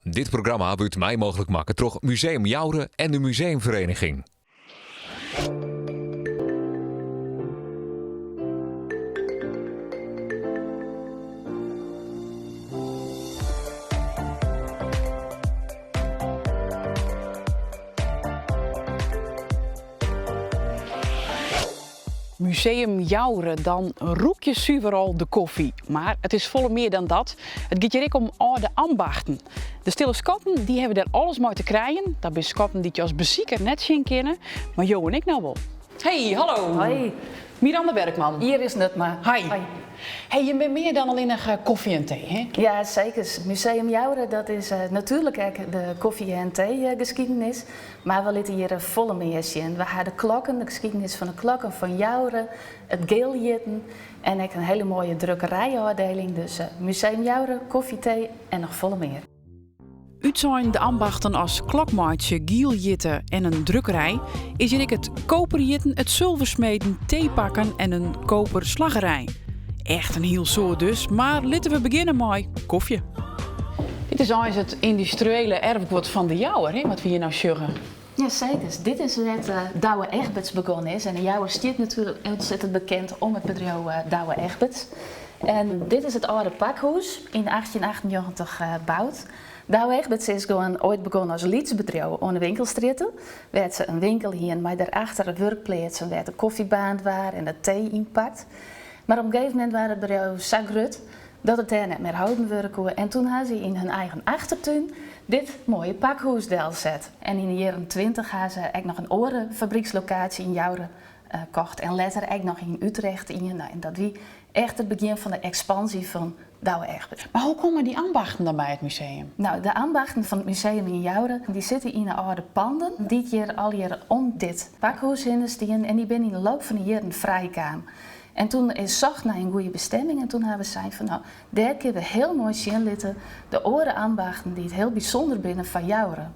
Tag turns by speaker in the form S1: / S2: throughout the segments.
S1: Dit programma wurdt mei mooglik makke troch Museum Joure en de Museumvereniging.
S2: Museum Joure, dan rûke je suver al de kofje. Mar it is folle mear dan dat. It giet hjir ek om âlde ambachten. De stille skatten dy hawwe dêr alles mei te krijen. Dat binne skatten dy't je as besiker net sjen kinne, mar jo en ik no wol. Hey, hallo.
S3: Hoi.
S2: Miranda Werkman.
S3: Iris Nutma.
S2: Hi. Hey, jim binne mear dan allinnich kofje en tee, hè?
S3: Ja, seker. Museum Joure, dat is natuerlik ek de kofje en tee geschiedenis. Mar we litte hjir folle mear sjen. We ha de klokken, de geschiedenis fan de klokken fan Joure, it giljitten en ek in hiele moaie drukkerijôfdieling. Dus Museum Joure, kofje, tee en noch folle mear.
S2: Utsein de ambachten as klokmeitsje, gieljitte en in drukkerij, is hjir ek it koperjitten, it sulversmeden, teepakken en in koperslaggerij. Echt in hiel soad dus, mar litte we begjinne mei kofje. Dit is eins it yndustriële erfguod fan De Jouwer, hè, wat we hjir no sjogge.
S3: Ja, seker. Dit is wêr't Douwe Egberts begûn is. En De Jouwer stiet natuerlik ontzettend bekend om it bedriuw Douwe Egberts. En dit is it âlde pakhûs, yn 1898 boud. Douwe Egberts is gewoan oait begûn as lyts bedriuw oan de winkelstrjitte, wêr't se in winkel hiene mei dêrachter wurkpleatsen wêr't de kofje baarnd waard en de tee ynpakt. Mar op in gegeven momint waard it bedriuw sa grut dat it dêr net mear holden wurde koe en toen ha se yn hun eigen achtertún dit moaie pakhûs delset. En yn de jierren 20 ha se ek noch in oare fabrykslokaasje yn Joure kocht en letter ek noch yn Utrecht ien. Nou, en dat wie echt it begjin fan de ekspansje fan Douwe Egberts.
S2: Mar hoe komme dy ambachten dan by it museum?
S3: Nou, de ambachten fan it museum yn Joure dy sitte yn 'e âlde panden dy't hjir allegear om dit pakhûs hinne stienen en dy binne yn de loop fan de jierren frijkaam. En toen is socht nei in goede bestemming en toen hawwe we sein fan nou, dêr kinne we hiel moai sjen litte de oare ambachten dy't hiel bysûnder binne foar Joure.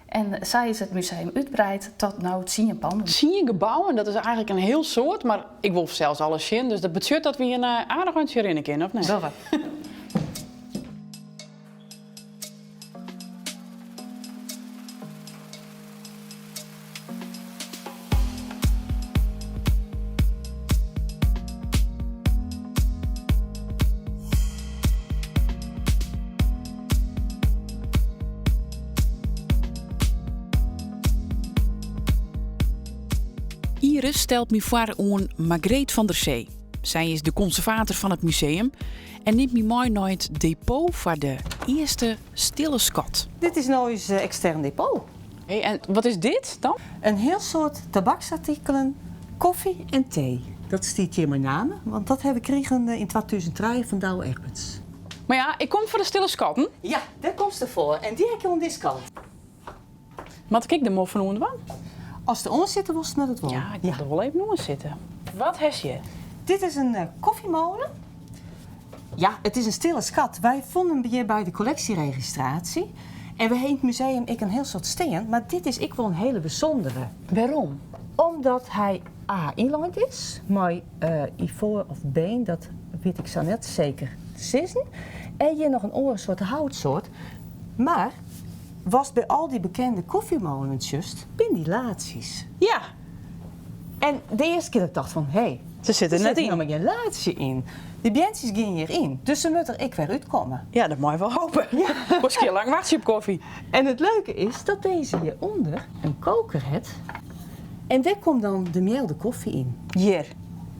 S3: En sa is it museum útbreid tot no tsien panden.
S2: Tsien gebouwen, dat is eigentlik in hiel soad, mar ik wol fansels alles sjen, dus dat betsjut dat we hjir in aardich eintsje rinne kinne, of net?
S3: Dogge we.
S2: Iris stelt my foar oan Margreet van der Zee. Sy is de konservator fan it museum en nimt my mei nei it depot foar de earste stille skat.
S4: Dit is no ús ekstern depot.
S2: Hey, en wat is dit dan?
S4: In hiel soad tabaksartikelen, kofje en tee. Dat stiet hjir mei name, want dat ha we krigen yn 2003 fan Douwe Egberts.
S2: Mar ja, ik kom foar de stille skatten.
S4: Ja, dêr komst derfoar. En dy ha ik oan dizze kant.
S2: Moat ik der moai fan oan dwaan?
S4: Ast der oan sitte wolst, moat it wol.
S2: Ja, ik wol der wol even oan sitte. Wat hast hjir?
S4: Dit is in kofjemolen. Ja, it is in stille skat. Wy fûnen him hjir by de kolleksjeregistraasje. En we ha yn it museum ek in hiel soad stean, mar dit is ek wol in hiele bysûndere.
S2: Wêrom?
S4: Omdat hy A ynlein is mei ivoar of been, dat wit ik sa net seker te sizzen. En hjir noch in oare soarte houtsoart. Mar watst by al dy bekende kofjemolens sjochst, binne dy laadsjes.
S2: Ja.
S4: En de earste kear dat ik tocht fan, hé,
S2: Se sitte
S4: der
S2: net
S4: sit
S2: yn.
S4: helemaal gjin laadsje yn. Dy beantsjes gean hjir yn, dus se moatte der ek wer útkomme.
S2: Ja, dat mei wol hope.
S4: Ja.
S2: Oars kin je lang wachtsje op kofje.
S4: En it leuke is dat dizze hjirûnder in koker hat en dêr komt dan de mealde kofje yn.
S2: Hjir?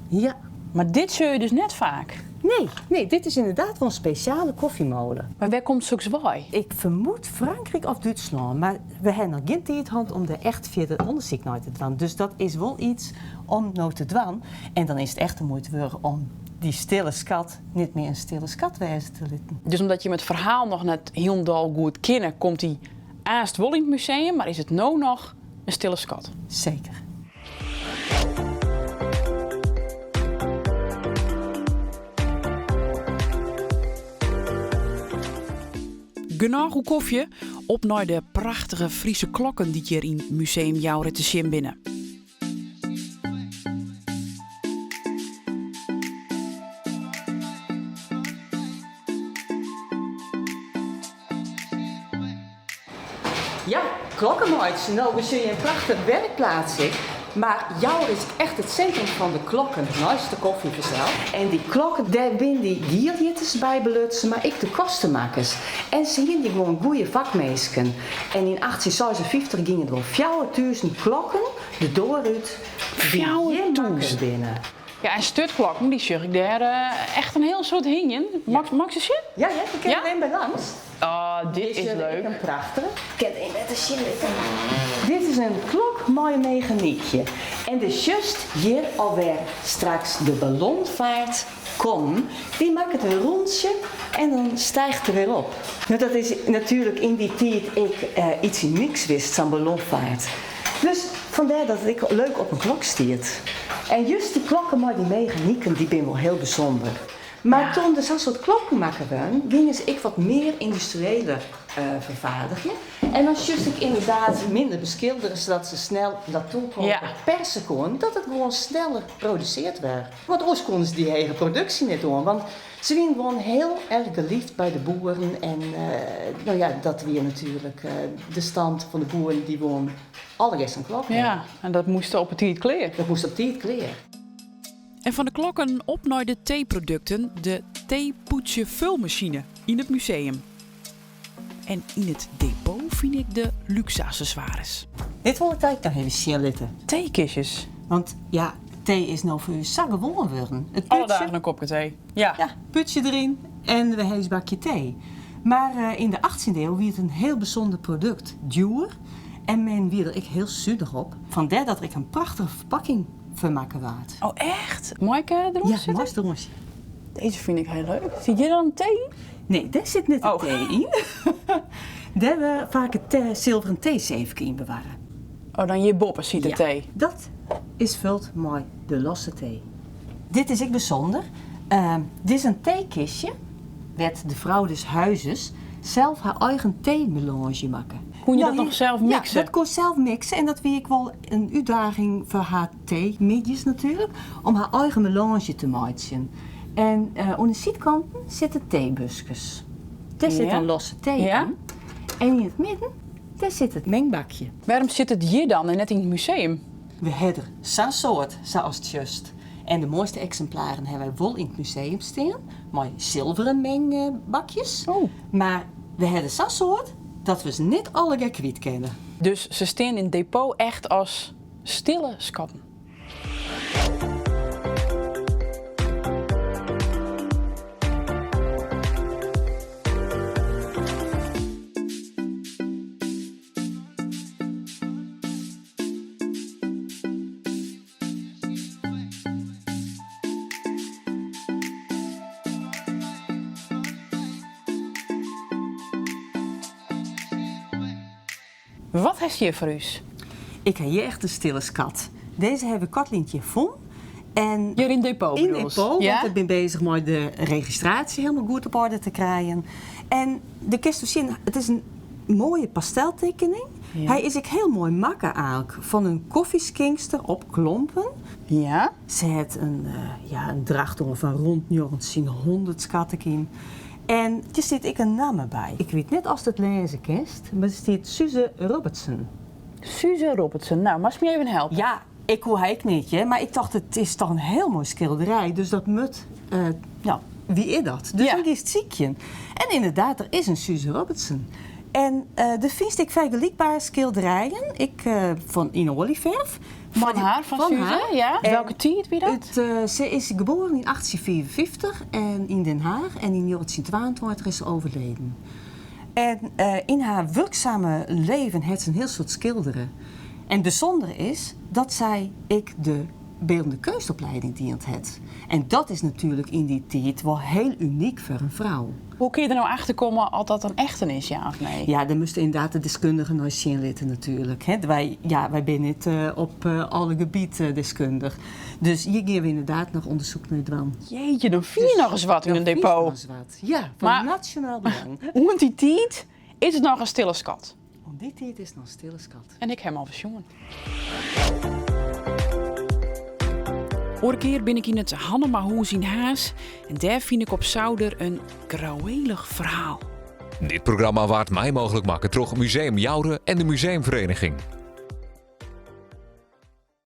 S4: Ja.
S2: Mar dit sjoch je dus net faak?
S4: Nee, nee, dit is ynderdaad wol in spesjale kofjemolen.
S2: Mar wêr komt soks wei?
S4: Ik fermoed Frankryk of Dútslân, mar we ha noch gjin tiid hân om dêr echt fierder ûndersyk nei te dwaan. Dus dat is wol iets om no te dwaan. En dan is it echt de muoite wurdich om dy stille skat net mear in stille skat wêze te litten.
S2: Dus omdat jim it ferhaal noch net hielendal goed kinne, komt dy aanst wol yn it museum, mar is it no noch in stille skat?
S4: Seker.
S2: Genôch oer kofje, op nei de prachtige Friese klokken dy't hjir yn Museum Joure te sjen binne.
S4: Ja, klokken meitsje. No, we sjogge in prachtige werkplaats ek. Mar Joure is echt it sintrum fan de klokken, neist de kofje fansels. En dy klokken, dêr binne dy gieljitters by belutsen, mar ek de kostemakkers. En se hiene dy gewoan goeie fakminsken. En yn 1856 gyngen der wol 4000 klokken de doar út dy't hjir makke binne.
S2: Ja, en sturtklokken, dy sjoch ik dêr echt in hiel soad hingjen. Mei ik se sjen?
S4: Ja hear, we kinne der even by langs.
S2: Oh, dit is leuk.
S4: In prachtige. Ik kin it even better sjen litte. Dit is in klok mei in meganykje. En dus just hjir alwer straks de ballonvaart kommen. Dy makket in rûntsje en dan stijgt er wer op. No dat is natuerlik yn dy tiid ek iets unyks wist, sa'n ballonvaart. Dus fandêr dat it ek leuk op in klok stiet. En just dy klokken mei dy meganiken, dy binne wol hiel bysûnder. Mar toen der sa'n soart klokken makke waarden, gyngen se ek wat mear yndustriëler ferfaardigje. En dan sjochst ek ynderdaad minder beskildere, sadat se snel latoenkoper perse koenen, dat it gewoan sneller produseard waard. Want oars koenen se dy hege produksje net oan, want se wienen gewoan hiel erch geliefd by de boeren. En no ja, dat wie natuerlik de stand fan de boeren, dy woenen allegear sa'n klok hawwe.
S2: Ja, en dat moast op 'e tiid klear.
S4: Dat moast op tiid klear.
S2: En fan de klokken op nei de teeprodukten, de teepûdsjefulmasine yn it museum. En yn it depot fyn ik de lúkse accessoires.
S4: Dit wol ik dy noch even sjen litte.
S2: Teekistjes.
S4: Want ja, tee is no foar ús sa gewoan wurden. It
S2: Alle
S4: pûdsje
S2: dagen in kopke tee. Ja.
S4: Ja, pûdsje deryn en we hawwe ús bakje tee. Mar yn de achttjinde iuw wie it in hiel bysûnder produkt. Djoer en men wie der ek hiel sunich op. Fandêr dat der ek in prachtige ferpakking foar makke waard.
S2: Oh echt? Mei ik deroan
S4: Ja,
S2: sitte?
S4: meist deroan sitte.
S2: Deze fyn ik hiel leuk. Sit hjir dan in tee yn?
S4: Nee, dêr sit net de
S2: Oh.
S4: tee yn. Dêr wurdt faak it silveren teeseefke yn bewarre.
S2: Oh, dan hjir boppe sit de
S4: Ja,
S2: tee.
S4: dat is fuld mei de losse tee. Dit is ek bysûnder. Dit is in teekistje wêr't de frou des huizes sels har eigen teemelange makke.
S2: Koene je dat noch sels mikse?
S4: Ja, dat koe sels mikse en dat wie ek wol in útdaging foar har teemiddeis natuerlik, om har eigen melange te meitsjen. En oan de sydkanten sitte teebuskes. Dêr sit dan losse tee yn. En yn it midden, dêr sit it mingbakje.
S2: Wêrom sit it hjir dan en net yn it museum?
S4: We ha der sa'n soad, sa as sjochst. En de moaiste eksimplaren ha wy wol yn it museum stean, mei silveren mingbakjes. Mar we ha der sa'n soad dat we se net allegear kwyt kinne.
S2: Dus se stean yn it depot echt as stille skatten. Wat hast hjir foar ús?
S4: Ik ha hjir echt in stille skat. Dizze ha we koartlyn fûn. En
S2: Hjir yn depot
S4: Yn
S2: bedoelst?
S4: depot,
S2: Ja?
S4: want ik bin bezich mei de registraasje hielendal goed op oarder te krijen. En do kinst sjen, it is in moaie pasteltekening.
S2: Ja.
S4: Hy is ek hiel moai makke eigentlik, fan in kofjeskinkster op klompen.
S2: Ja.
S4: Se hat in, ja, in dracht oan fan rûn 1900 skat ik yn. En der stiet ek in namme by. Ik wit net oftst it lêze kinst, mar der stiet Suze Robertson.
S2: Suze Robertson, nou, moatst my even helpe.
S4: Ja, ik koe har ek net, hear, mar ik tocht it is toch in hiel moai skilderij, dus dat moat, no, wie is dat? Dus
S2: Ja.
S4: dan giest sykjen. En ynderdaad, der is in Suze Robertson. En der fynst ek fergelykbere skilderijen, ek fan yn oaljeferf.
S2: Fan har, fan
S4: Fan
S2: Suze,
S4: har.
S2: ja.
S4: En
S2: Welke tiid wie dat?
S4: Se is geboren yn 1854 en yn Den Haag en yn 1922 is se overleden. En yn har wurksame leven hat se in hiel soad skildere. En it bysûndere is dat sy ek de beeldende keunstopleiding dien hat. En dat is natuerlik yn dy tiid wol hiel unyk foar in frou.
S2: Hoe kin je der no achter komme oft dat in echten is, ja of nee?
S4: Ja, dêr moast ynderdaad de deskundigen nei sjen litte natuerlik. Hè. Wy, ja, wy binne net op alle gebieten deskundich. Dus hjir gean we ynderdaad noch ûndersyk nei dwaan.
S2: Jeetje, dan fyn je noch ris wat yn in
S4: Dan fynst
S2: depot.
S4: noch ris wat. Ja, fan
S2: Mar
S4: nasjonaal belang.
S2: Oant dy tiid is it noch in stille skat.
S4: Oant dy tiid is it noch in stille skat.
S2: En ik ha him al fersjoen. Oare kear bin ik yn it Hannemahûs yn Harns en dêr fyn ik op souder in grouwélich ferhaal.
S1: Dit programma waard mei mooglik makke troch Museum Joure en de Museumvereniging.